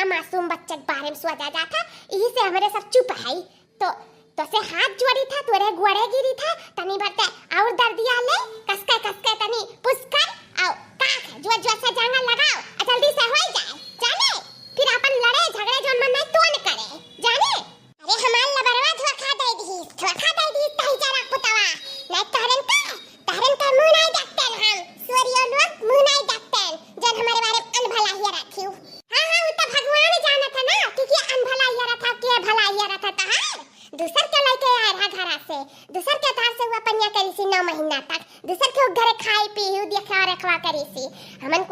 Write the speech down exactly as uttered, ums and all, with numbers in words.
मासूम बच्चा के बारे में सोचा जात है, यही से हमरे सब चुप है। तो तोसे हाथ जोड़ी था, तोरे गोड़े गिरी था, तनी भर ते और दर्दिया ले, कसके कसके तनी पुस्कर, आओ, काख, जो जो से जांगा लगाओ, आ जल्दी से होई जाए, जाने? फिर अपन लड़े झगड़े जोन मन नहीं तोन करे, जाने? अरे हमार लबरवा धोखा दे दी, धोखा दे दी, तही जरा पुतवा, नहीं तहरन का, तहरन का मुंह नहीं देखते हम, सूर्यो लोग मुंह नहीं देखते, जन हमारे बारे में अनभला ही रखियो। हाँ हाँ, वो तो भगवान जानत है ना कि के अनभला ही रखा, के भला ही रखा तहार। दूसर के लइके आए रहा घरा से, दूसर के घर से वो अपनिया करी सी नौ महीना तक, दूसर के घरे खाई पी, देखा रखवा करी सी। हमन